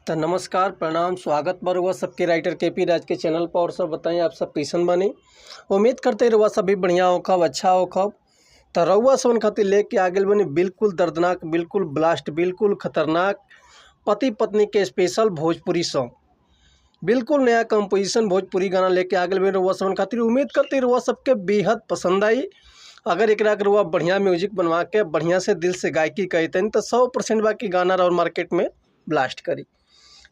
त नमस्कार, प्रणाम, स्वागत बा रउआ सबके राइटर के पी राज के चैनल पर। और सब बताई, आप सब कैसन बानी? उम्मीद करते रउआ सब भी बढ़िया होखब, अच्छा होखब। त रउआ सबन खातिर लेके आ गइल बानी बिल्कुल दर्दनाक, बिल्कुल ब्लास्ट, बिल्कुल खतरनाक पति पत्नी के स्पेशल भोजपुरी सॉन्ग, बिल्कुल नया कंपोजिशन भोजपुरी गाना लेके आ गइल बानी रउआ सबन खातिर। उम्मीद करते रउआ सबके बेहद पसंद आई। अगर एकरा के रउआ बढ़िया म्यूजिक बनवा के बढ़िया से दिल से गायकी करतनी तो 100% बाकी गाना और मार्केट में ब्लास्ट करी।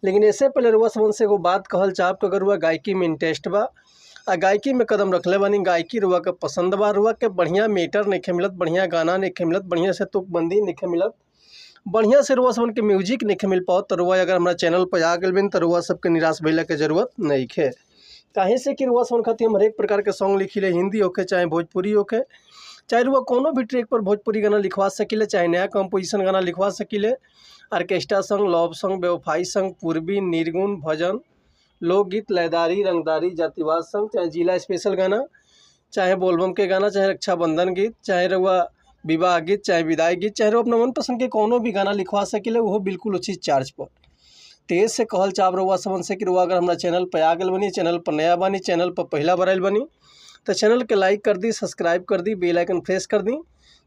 लेकिन इससे पहले रउआ सबन से एगो बात कहल चाहब कि अगर रउआ गायकी में इंटरेस्ट बा आ गायकी में कदम रखले बानी, गायकी रउआ के पसंद बा, रउआ के बढ़िया मैटर नइखे मिलत, बढ़िया गाना नइखे मिलत, बढ़िया से तुकबंदी नइखे मिलत, बढ़िया से रउआ सबन के म्यूजिक नइखे मिल पावत, तो रउआ अगर हमरा चैनल पर आ गइल बानी तो रउआ सबके निराश भइला के जरूरत नइखे। काहे से कि रउआ सबन खातिर हम हरेक प्रकार के सॉन्ग लिखिले, हिंदी होखे चाहे भोजपुरी होखे, चाहे रउआ कोनो भी ट्रैक पर भोजपुरी गाना लिखवा सकिले, चाहे नया कंपोजिशन गाना लिखवा सकिले, ऑर्केस्ट्रा सॉन्ग, लव सॉन्ग, बेवफाई सॉन्ग, पूर्वी, निर्गुण, भजन, लोकगीत, लयदारी, रंगदारी, जातिवाद सॉन्ग, चाहे जिला स्पेशल गाना, चाहे बोलबम के गाना, चाहे रक्षाबंधन गीत, चाहे रउआ विवाह गीत, चाहे विदाई गीत, चाहे रउआ अपना मनपसंद के कोनो भी गाना लिखवा सकिले, उहो बिल्कुल उचित चार्ज पर। तेज से कहल चाहब रउआ सबन से कि रउआ अगर हमरा चैनल पर आ गइल बानी, चैनल पर नया बानी, चैनल पर पहिला बार आइल बानी तो चैनल के लाइक कर दी, सब्सक्राइब कर दी, बेल आइकन प्रेस कर दी,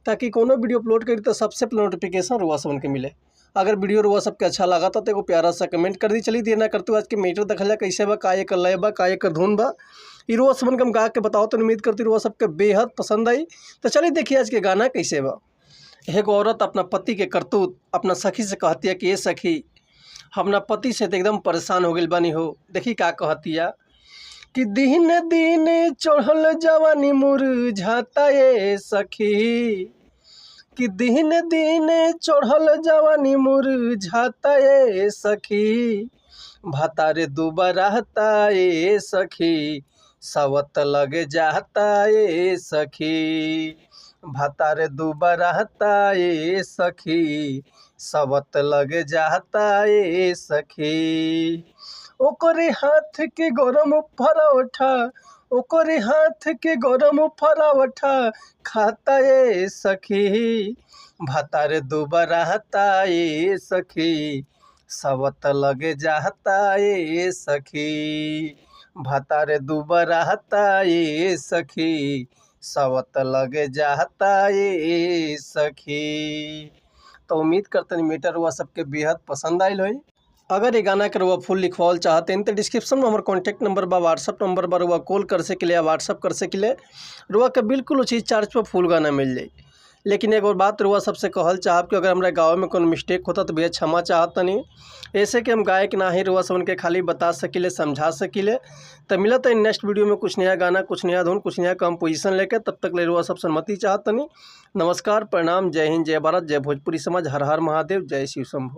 ताकि कोनो वीडियो अपलोड करी तो सबसे पहले नोटिफिकेशन रउआ सबन के मिले। अगर वीडियो रउआ सबके अच्छा लगा तो एगो प्यारा सा कमेंट कर दी। चलिए देर ना करते हुए आज के मैटर देखल जाए, कैसे बा, का एकर लय बा, का एकर धुन बा, ई रउआ सबन के हम गा के बताओ तो उम्मीद करती रउआ सबके बेहद पसंद आई। तो चलिए देखिए आज के गाना कैसे बा। एगो औरत अपना पति के करतूत अपना सखी से कहती है कि ये सखी, हम अपना पति से तो एकदम परेशान हो गइल बानी हो। देखी का कहतिया कि दिन दिन चढ़ल जवानी मुरझाता ये सखी, कि दिन दिन चढ़ल जवानी मुरझाता ये सखी, भातारे दुबराता ये सखी, सवत लग जाता ये सखी, भातारे दुबराता ये सखी, सवत लग जाता ये सखी। ओकरे हाथ के गरम परोठा, ओकरे हाथ के गरम परोठा खाता ये सखी, भातारे दुबराता ये सखी, सवत लग जाता ये सखी, भातारे दुबराता ये सखी, सवत लग जाता ये सखी। तो उम्मीद करते हैं मीटर हुआ सबके बेहद पसंद आयल होई। अगर ये गाना के रउआ फुल लिखवाल चाहते हैं तो डिस्क्रिप्शन में हमारे कॉन्टैक्ट नंबर बा, व्हाट्सअप नंबर बा, रउआ कॉल कर सकिले या व्हाट्सअप कर सकिले, रउआ के बिल्कुल उचित चार्ज पर फुल गाना मिल जाई। लेकिन एक और बात रउआ सबसे कहल चाहब कि अगर हमारे गाँव में कोनो मिस्टेक होता तो भैया क्षमा चाहत तनी, ऐसे कि हम गायक ना ही रउआ सबन के खाली बता सकिले, समझा सकिले। तो मिलत है नेक्स्ट वीडियो में कुछ नया गाना, कुछ नया धुन, कुछ नया कंपोजिशन लेके। तब तक ले रउआ सब सहमति चाहत तनी। नमस्कार, प्रणाम, जय हिंद, जय भारत, जय भोजपुरी समाज, हर हर महादेव, जय शिव शंभू।